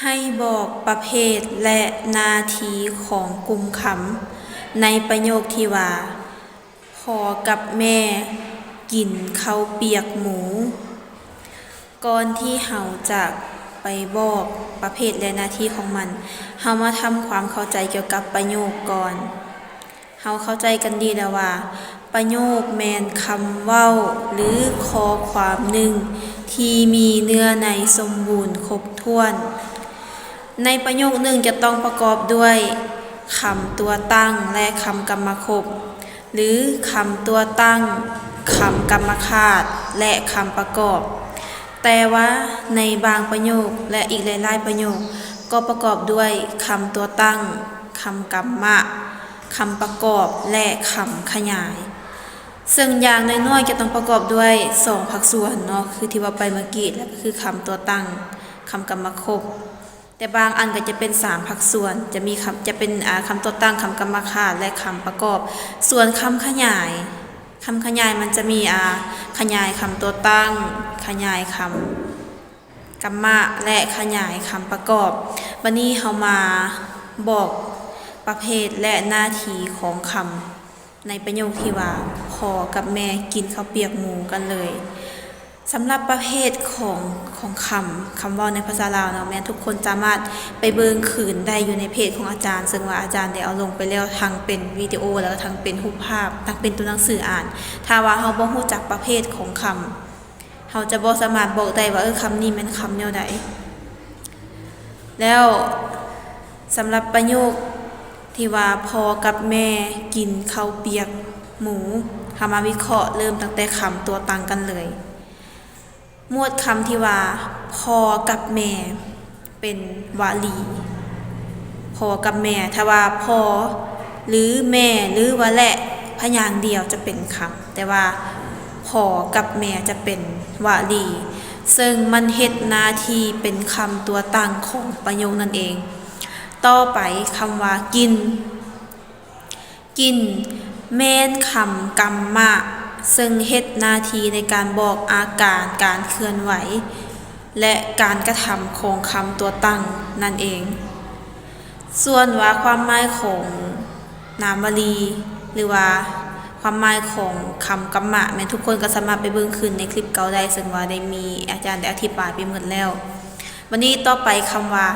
ໃຫ້ບອກປະເພດ ແລະ ໜ້າທີ່ຂອງກຸ່ມຄຳ ໃນປະໂຫຍກທີ່ວ່າ ພໍ່ກັບແມ່ກິນເຂົ້າປຽກໝູ. ກ່ອນທີ່ເຮົາຈະໄປບອກປະເພດ ແລະ ໜ້າທີ່ຂອງມັນ, ເຮົາມາທຳຄວາມເຂົ້າໃຈກ່ຽວກັບປະໂຫຍກກ່ອນ. ເຮົາເຂົ້າໃຈກັນດີແລ້ວວ່າ ປະໂຫຍກແມ່ນຄຳເວົ້າ ຫຼື ຂໍ້ຄວາມໜຶ່ງທີ່ມີເນື້ອໃນສົມບູນຄົບຖ້ວນ. ໃນປະໂຫຍກໜຶ່ງຈະຕ້ອງປະກອບດ້ວຍຄຳຕົວຕັ້ງ ແລະ ຄຳກຳມະຄົບ ຫຼື ຄຳຕົວຕັ້ງ, ຄຳກຳມະຄາດ ແລະ ຄຳປະກອບ. ແຕ່ວ່າໃນບາງປະໂຫຍກ ແລະ ອີກຫຼາຍໆປະໂຫຍກ ກໍປະກອບດ້ວຍຄຳຕົວຕັ້ງ, ຄຳກຳມະ, ຄຳປະກອບ ແລະ ຄຳຂະຫຍາຍ. ເຊິ່ງຢ່າງໜ້ອຍໆຈະຕ້ອງປະກອບດ້ວຍສອງພາກສ່ວນເນາະ, ຄືທີ່ເວົ້າໄປເມື່ອກີ້, ແລະ ກໍຄືຄຳຕົວຕັ້ງ, ຄຳກຳມະຄົບ. ແຕ່ບາງອັນກໍຈະເປັນສາມພາກສ່ວນ, ຈະມີຄຳ, ຈະເປັນ, ອາ, ຄຳຕົວຕັ້ງ, ຄຳກຳມະຄາດ ແລະ ຄຳປະກອບ. ສ່ວນຄຳຂະຫຍາຍ, ຄຳຂະຫຍາຍມັນຈະມີ, ອາ, ຂະຫຍາຍຄຳຕົວຕັ້ງ, ຂະຫຍາຍຄຳກຳມະ ແລະ ຂະຫຍາຍຄຳປະກອບ. ບັດນີ້ເຮົາມາບອກປະເພດ ແລະ ໜ້າທີ່ຂອງຄຳ ໃນປະໂຫຍກທີ່ວ່າ ພໍ່ກັບແມ່ກິນເຂົ້າປຽກໝູກັນເລີຍ. ສຳລັບປະເພດຂອງ, ຂອງຄຳ, ຄຳເວົ້າໃນພາສາລາວເນາະ, ແມ່ນທຸກຄົນສາມາດໄປເບິ່ງຄືນໄດ້ຢູ່ໃນເພຈຂອງອາຈານ, ເຊິ່ງວ່າອາຈານໄດ້ເອົາລົງໄປແລ້ວ ທັງເປັນວິດີໂອ ແລ້ວກໍທັງເປັນຮູບພາບ, ທັງເປັນຕົວໜັງສືອ່ານ. ຖ້າວ່າເຮົາບໍ່ຮູ້ຈັກປະເພດຂອງຄຳ, ເຮົາຈະບໍ່ສາມາດບອກໄດ້ວ່າ, ເອີ, ຄຳນີ້ແມ່ນຄຳແນວໃດ. ແລ້ວສຳລັບປະໂຫຍກທີ່ວ່າ ພໍ່ກັບແມ່ກິນເຂົ້າປຽກໝູ, ເຮົາມາວິເຄາະເລີ່ມຕັ້ງແຕ່ຄຳຕົວຕັ້ງກັນເລີຍ. ໝວດຄຳທີ່ວ່າ ພໍ່ກັບແມ່ ເປັນວະລີ. ພໍ່ກັບແມ່, ຖ້າວ່າພໍ່ ຫຼື ແມ່ ຫຼືວ່າ ແລະ ພະຍາງດຽວຈະເປັນຄຳ, ແຕ່ວ່າພໍ່ກັບແມ່ຈະເປັນວະລີ, ເຊິ່ງມັນເຮັດໜ້າທີ່ເປັນຄຳຕົວຕັ້ງຂອງປະໂຫຍກນັ້ນເອງ. ຕໍ່ໄປ, ຄຳວ່າ ກິນ. ກິນ ແມ່ນຄຳກຳມະ, ເຊິ່ງເຮັດໜ້າທີ່ໃນການບອກອາການການເຄື່ອນໄຫວ ແລະ ການກະທຳຂອງຄຳຕົວຕັ້ງນັ້ນເອງ. ສ່ວນວ່າຄວາມໝາຍຂອງນາມວະລີ ຫຼືວ່າຄວາມໝາຍຂອງຄຳກຳມະ ແມ່ນທຸກຄົນກໍສາມາດໄປເບິ່ງຄືນໃນຄລິບເກົ່າໄດ້, ເຊິ່ງວ່າໄດ້ມີອາຈານໄດ້ອະທິບາຍໄປໝົດແລ້ວ. ບັດນີ້ຕໍ່ໄປຄຳວ່າ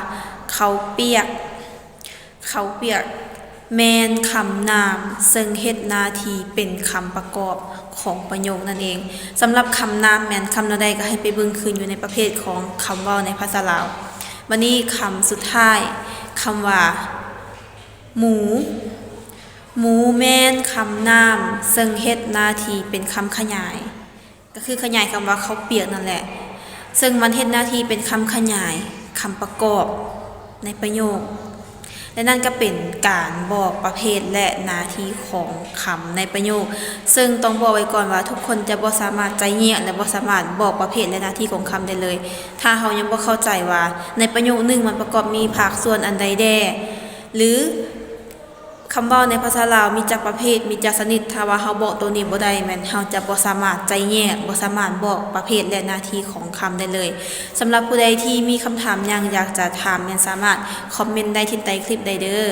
ເຂົ້າປຽກ. ເຂົ້າປຽກ ແມ່ນຄຳນາມ ເຊິ່ງເຮັດໜ້າທີ່ເປັນຄຳປະກອບຂອງປະໂຫຍກນັ້ນເອງ. ສຳລັບຄຳນາມແມ່ນຄຳແນວໃດ ກໍໃຫ້ໄປເບິ່ງຄືນຢູ່ໃນປະເພດຂອງຄຳເວົ້າໃນພາສາລາວ. ບັດນີ້ຄຳສຸດທ້າຍ, ຄຳວ່າ ໝູ. ໝູແມ່ນຄຳນາມ ເຊິ່ງເຮັດໜ້າທີ່ເປັນຄຳຂະຫຍາຍ. ກໍຄືຂະຫຍາຍຄຳວ່າເຂົ້າປຽກນັ້ນແຫຼະ, ເຊິ່ງມັນເຮັດໜ້າທີ່ເປັນຄຳຂະຫຍາຍ, ຄຳປະກອບໃນປະໂຫຍກ, ແລະ ນັ້ນກໍເປັນການບອກປະເພດ ແລະ ໜ້າທີ່ຂອງຄຳໃນປະໂຫຍກ. ເຊິ່ງຕ້ອງບອກໄວ້ກ່ອນວ່າ ທຸກຄົນຈະບໍ່ສາມາດໄຈແຍກ ແລະ ບໍ່ສາມາດບອກປະເພດ ແລະ ໜ້າທີ່ຂອງຄຳໄດ້ເລີຍ ຖ້າເຮົາຍັງບໍ່ເຂົ້າໃຈວ່າໃນປະໂຫຍກໜຶ່ງມັນປະກອບມີພາກສ່ວນອັນໃດແດ່ ຫຼື ຄຳເວົ້າໃນພາສາລາວມີຈັກປະເພດ, ມີຈັກຊະນິດ, ຖ້າວ່າເຮົາບອກໂຕນີ້ບໍ່ໄດ້ ແມ່ນເຮົາຈະບໍ່ສາມາດໄຈແຍກ, ບໍ່ສາມາດບອກປະເພດ ແລະ ໜ້າທີ່ຂອງຄຳໄດ້ເລີຍ. ສຳລັບຜູ້ໃດທີ່ມີຄຳຖາມຫຍັງຢາກຈະຖາມ ແມ່ນສາມາດຄອມເມັນໄດ້ທີ່ໃຕ້ຄລິບໄດ້ເດີ້.